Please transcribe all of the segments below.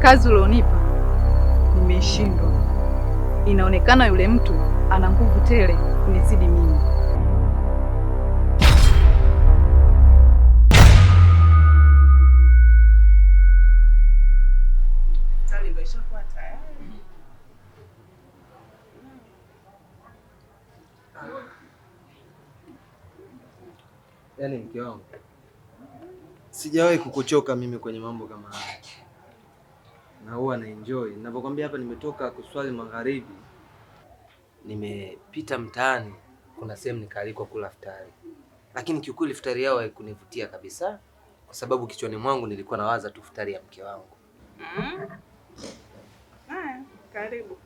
Kazi ulionipa nimeishindwa. Inaonekana yule mtu ana nguvu tele kunizidi mimi. Yaani mke wangu, sijawahi kukuchoka mimi kwenye mambo kama haya, na huwa na enjoy ninapokwambia. Hapa nimetoka kuswali magharibi, nimepita mtaani, kuna sehemu nikaalikwa kula futari, lakini kiukweli futari yao haikunivutia kabisa, kwa sababu kichwani mwangu nilikuwa nawaza tu futari ya mke wangu. Haya, karibu.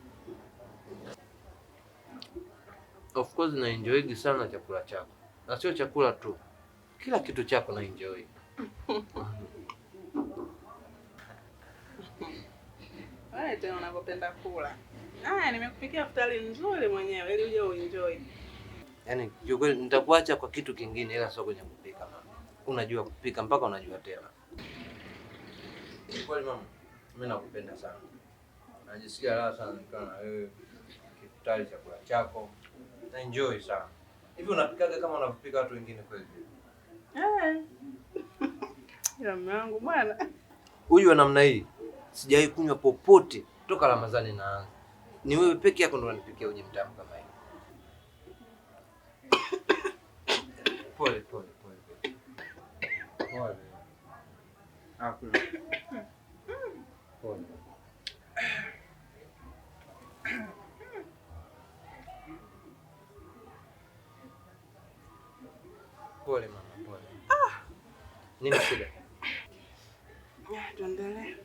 Of course na enjoyigi sana chakula chako, na sio chakula tu, kila kitu chako na enjoy. Wewe tena unavyopenda kula. Haya, nimekupikia futari nzuri mwenyewe ili uje uenjoy. Yaani kiukweli nitakuacha kwa kitu kingine, ila sio kwenye kupika mama. Unajua kupika mpaka unajua tena. Kweli mama, mimi nakupenda sana. Najisikia raha sana nikiwa na wewe, kifutari chakula chako. Na enjoy sana. Hivi unapikaga kama unavyopika watu wengine kweli? Eh. Ila mume wangu bwana. Huyu wa namna hii sijawahi kunywa popote toka Ramadhani naanza. Ni wewe peke yako ndo unanipikia uji mtamu kama hivi. Pole pole pole. Pole. Hakuna. Pole. Pole mama, pole. Nini shida? Ah, tuendelee.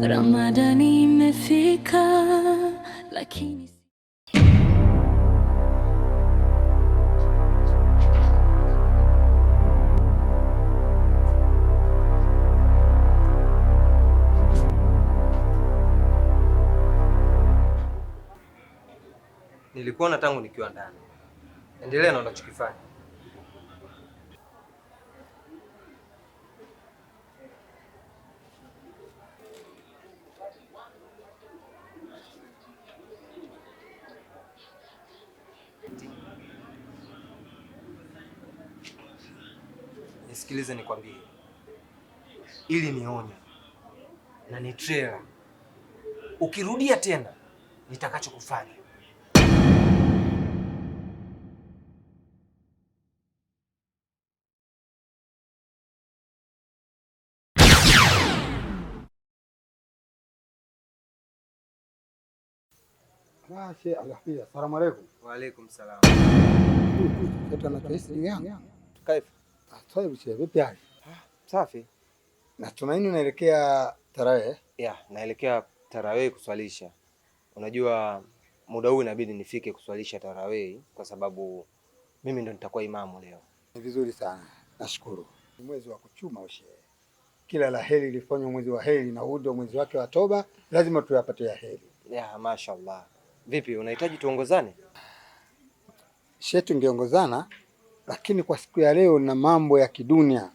Ramadhani imefika lakini Nilikuona tangu nikiwa ndani. Endelea na unachokifanya. Nisikilize nikwambie, ili ni onyo na ni trailer. Ukirudia tena nitakachokufanya. Asalamu alaykum. Wa alaikum salam. Kaifa? Vipi hali? Safi. Natumaini unaelekea Tarawih. Ya, naelekea Tarawih kuswalisha. Unajua muda huu inabidi nifike kuswalisha Tarawih kwa sababu mimi ndo nitakuwa imamu leo. Ni vizuri sana, nashukuru. Ni mwezi wa kuchuma ushehe. Kila la heri lifanywa mwezi wa heri, na huu ndio mwezi wake wa toba, lazima tuyapate ya heri. Ya, mashallah. Vipi, unahitaji tuongozane? Shehe, tungeongozana, lakini kwa siku ya leo na mambo ya kidunia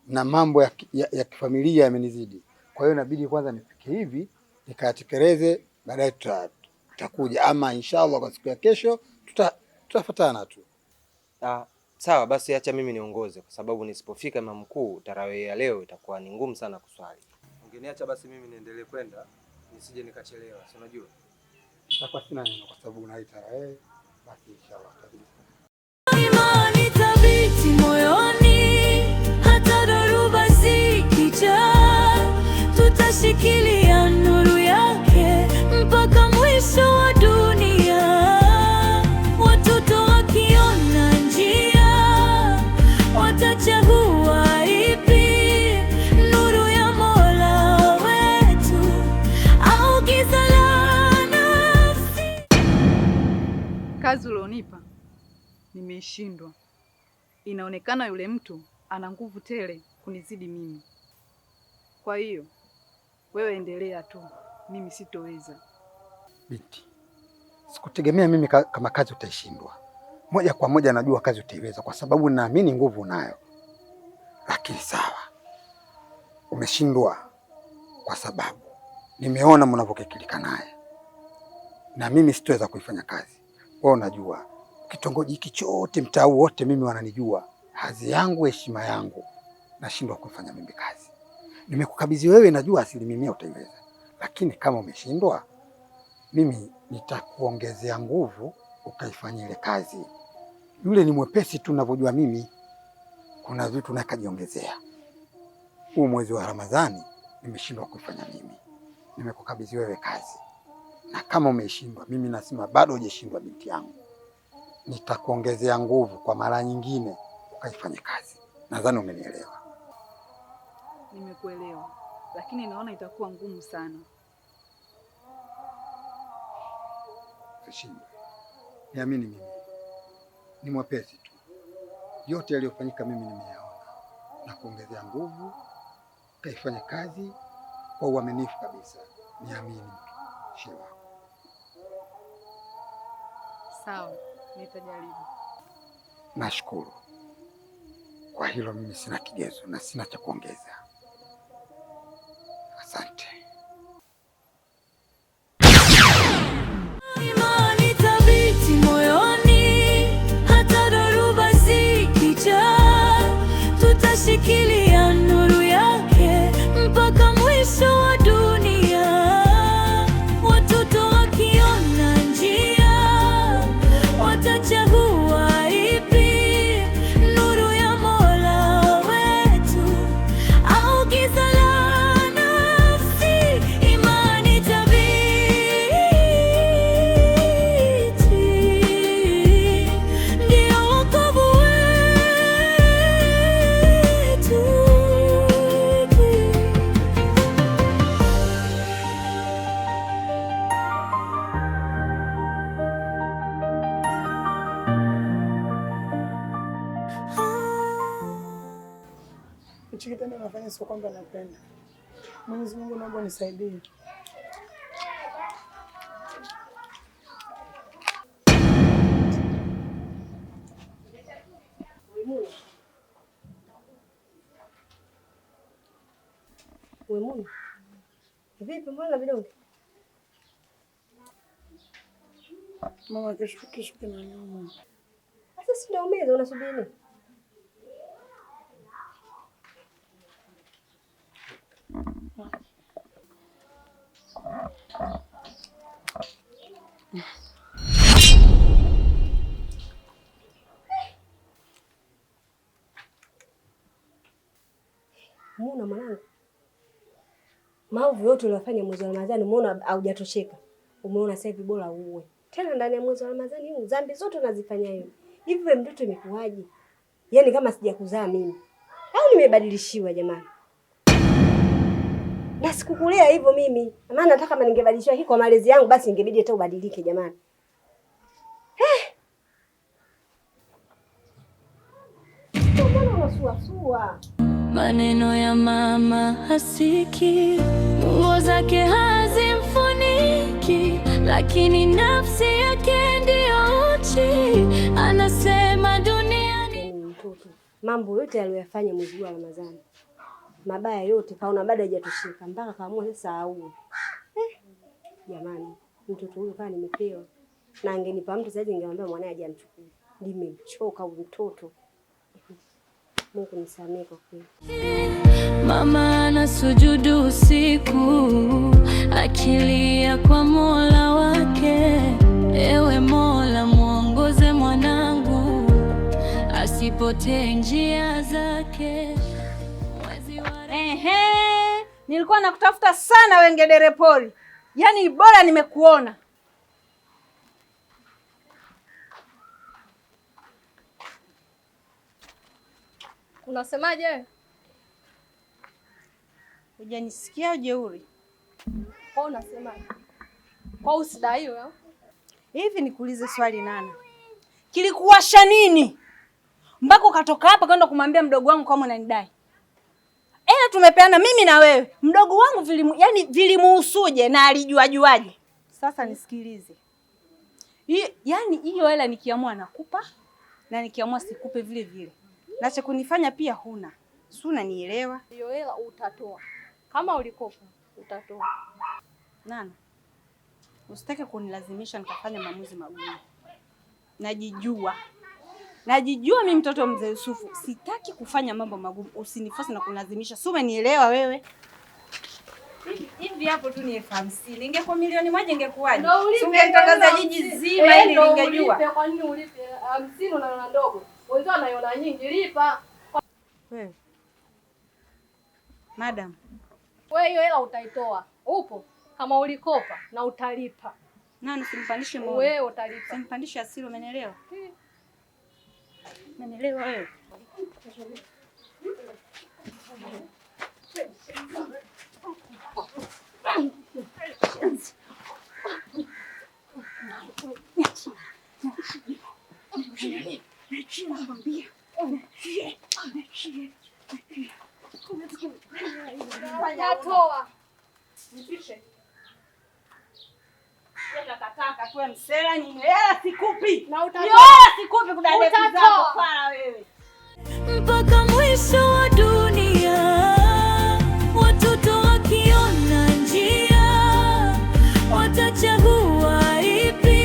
na mambo ya kifamilia yamenizidi. Kwa hiyo inabidi kwanza nifike hivi nikayatekeleze, baadaye tutakuja, ama inshallah kwa siku ya kesho tutafuatana tu. Ah, sawa basi, acha mimi niongoze kwa sababu nisipofika imamu mkuu tarawih ya leo itakuwa ni ngumu sana kuswali. Ungeniacha basi mimi niendelee kwenda nisije nikachelewa, si unajua? Nitakuwa sina neno kwa sababu unaita tarawih, basi inshallah kabisa. Imani thabiti moyoni, hata dhoruba zikija, tutashikilia nuru yake mpaka mwisho wa dunia. Watoto wakiona njia, watachagua ipi? Nuru ya Mola wetu au giza la nafsi? Kazi ulionipa nimeishindwa. Inaonekana yule mtu ana nguvu tele kunizidi mimi. Kwa hiyo Wewe endelea tu, mimi sitoweza. Binti, sikutegemea mimi kama kazi utaishindwa. Moja kwa moja najua kazi utaiweza, kwa sababu naamini nguvu unayo. Lakini sawa, umeshindwa kwa sababu nimeona mnavyokikilika naye, na mimi sitoweza kuifanya kazi. Wewe unajua kitongoji hiki chote, mtaa wote, mimi wananijua, hadhi yangu, heshima yangu, nashindwa kuifanya mimi kazi. Nimekukabidhi wewe, najua 100% utaiweza, lakini kama umeshindwa, mimi nitakuongezea nguvu ukaifanya ile kazi. Yule ni mwepesi tu ninavyojua mimi, kuna vitu nakajiongezea. Huu mwezi wa Ramadhani nimeshindwa kuifanya mimi, nimekukabidhi wewe kazi, na kama umeishindwa, mimi nasema bado hujashindwa, binti yangu, nitakuongezea nguvu kwa mara nyingine ukaifanye kazi. Nadhani umenielewa. Nimekuelewa, lakini naona itakuwa ngumu sana. Usishindwe, niamini mimi, ni mwepesi tu. Yote yaliyofanyika mimi nimeyaona, na kuongezea nguvu kaifanya kazi kwa uaminifu kabisa. Niamini shehe wako. Sawa, nitajaribu. Nashukuru kwa hilo, mimi sina kigezo na sina cha kuongeza. Asante. Imani thabiti moyoni, hata dhoruba zikija, tutashikilia nuru yake mpaka mwisho wa dunia. Watoto wakiona njia, watachagua ipi? Nuru ya Mola wetu au giza la nafsi? Imani thabiti ndio wokovu wetu. Hichi kitendo nafanya sio kwamba napenda. Mwenyezi Mungu naomba unisaidie. We Muna, vipi? Mbona vidonge? Mama, kesho kesho kinaniuma. Sasa si ndio umeza, unasubiri nini? Muna mwanangu, maovu yote uliyofanya mwezi wa Ramadhani umeona haujatosheka. Umeona sasa hivi bora uue tena ndani ya mwezi wa Ramadhani huu, dhambi zote unazifanya wewe. Hivi wewe mtoto imekuwaje? Yaani kama sijakuzaa mimi au nimebadilishiwa jamani? Na sikukulea hivyo mimi, maana hata kama ningebadilishiwa hii kwa malezi yangu, basi ingebidi hata ubadilike jamani. Eh! Mbona unasuasua? Maneno ya mama hasiki, nguo zake hazimfuniki, lakini nafsi yake ndiyo uchi. Anasema duniani Yaani mtoto mambo yote aliyoyafanya mwezi huu wa Ramadhani mabaya yote kaona bado hajatosheka mpaka kaamua sasa auwe. Eh, jamani, mtoto huyu kaa nimepewa na angenipa mtu saizi ningemwambia mwanae aje amchukue. Nimemchoka huyu mtoto. Mungu nisamee kwa kweli. Mama anasujudu usiku, akilia kwa Mola wake. Ewe Mola, mwongoze mwanangu asipotee njia zake. Mwezi wa Ehe, nilikuwa nakutafuta sana wengedere pori, yaani bora nimekuona. Unasemaje? Hujanisikia ujeuri Kwa unasemaje? Kwa usidaiwe au? hivi? Nikuulize swali Nana, kilikuwasha nini mpaka ukatoka hapa kwenda kumwambia mdogo wangu kama unanidai? Ela tumepeana mimi na wewe. Mdogo wangu vilimu, yani vilimuhusuje na alijuajuaje? Sasa nisikilize. Yaani hiyo hela nikiamua nakupa na nikiamua sikupe vile vile. Na cha kunifanya pia huna. Si unanielewa? Hiyo hela utatoa. Kama ulikopa utatoa. Nana, usitake kunilazimisha nikafanya maamuzi magumu. Najijua. Najijua mimi mtoto mzee Yusufu. Sitaki kufanya mambo magumu. Usiniforce na kunilazimisha. Si umenielewa wewe? Hivi hapo tu ni 50,000. Ingekuwa 1,000,000 ingekuwaje? Ndio ulipe. Ungetangaza jiji zima ili Ndio ningejua. ulipe. Kwa nini ulipe? 50 unaona ndogo. Wenzao wanaiona nyingi, lipa. Wewe. Madam, Wewe hiyo hela utaitoa. Upo kama ulikopa na utalipa. Nani usimpandishe moyo. Wewe utalipa. Usimpandishe hasira, umenielewa? Umenielewa wewe? Utatoa. Nipishe. Takataka tu msela nini? Hela sikupi. Na utatoa. Hela sikupi kudadeki zako Utatoa. fara wewe. Mpaka mwisho wa dunia, watoto wakiona njia, watachagua ipi?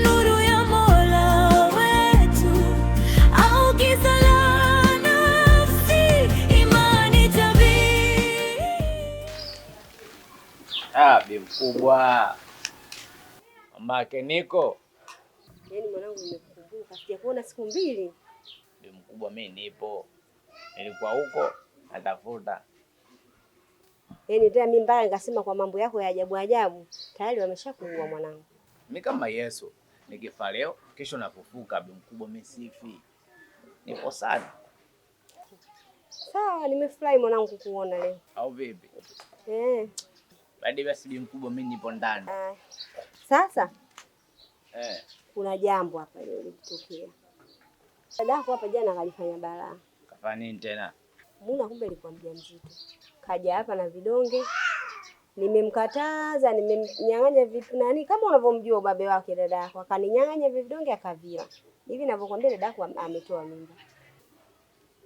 Nuru ya Mola wetu au giza la nafsi? Imani tabia. Ah, bi mkubwa. Mamake niko. Yaani mwanangu, nimekukumbuka, sijakuona siku mbili. Bi mkubwa, mimi nipo. Nilikuwa huko natafuta. Yaani tena mimi mbaya nikasema kwa mambo yako ya ajabu ajabu, tayari wameshakuua mwanangu. Mimi kama Yesu, nikifa leo kesho nafufuka. Bi mkubwa, mimi sifi. Nipo sana. Sawa, nimefurahi mwanangu kukuona leo. Au vipi? Eh. Baada basi bi mkubwa, mimi nipo ndani. Sasa Eh. kuna jambo hapa leo lilitokea. Dadako hapa jana kalifanya balaa. Kafanya nini tena? Muna kumbe alikuwa mjamzito. Kaja hapa na vidonge. Nimemkataza, nimemnyang'anya vitu nani kama unavyomjua ubabe wake dadako. Akaninyang'anya vidonge akavila. Hivi ninavyokuambia dadako ametoa mimba.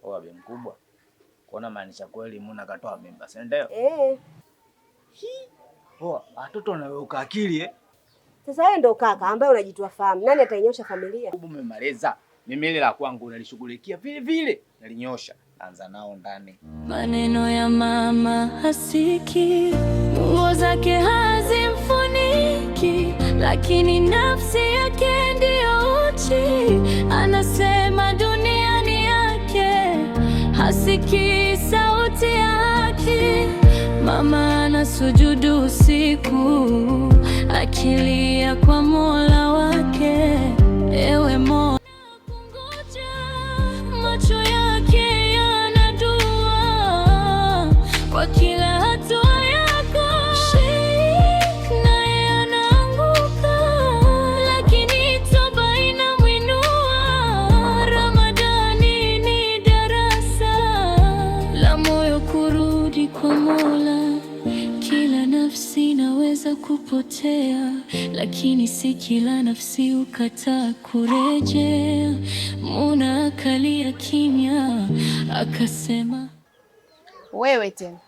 Oh, bi mkubwa. Kuona maanisha kweli Muna katoa mimba, si ndio? Eh. Poa, watoto wanaweuka akili eh. Sasa wewe ndo kaka ambaye unajitoa fahamu. Nani atainyosha familia? Umemaliza. Mimi ile la kwangu nalishughulikia vile vile, nalinyosha. Anza nao ndani. Maneno ya mama hasiki, nguo zake hazimfuniki, lakini nafsi yake ndiyo uchi. Anasema dunia ni yake, hasikii sauti ya haki. Mama anasujudu usiku, akilia kwa Mola wake. Ewe Mola, kungoja, macho yake yanadua kwa kila hatua yako. Sheikh naye anaanguka, lakini toba inamwinua. Ramadhani ni darasa la moyo kurudi kwa Mola. Kila nafsi inaweza kupotea, lakini si kila nafsi hukataa kurejea. Muna akalia kimya, akasema Wewe tena.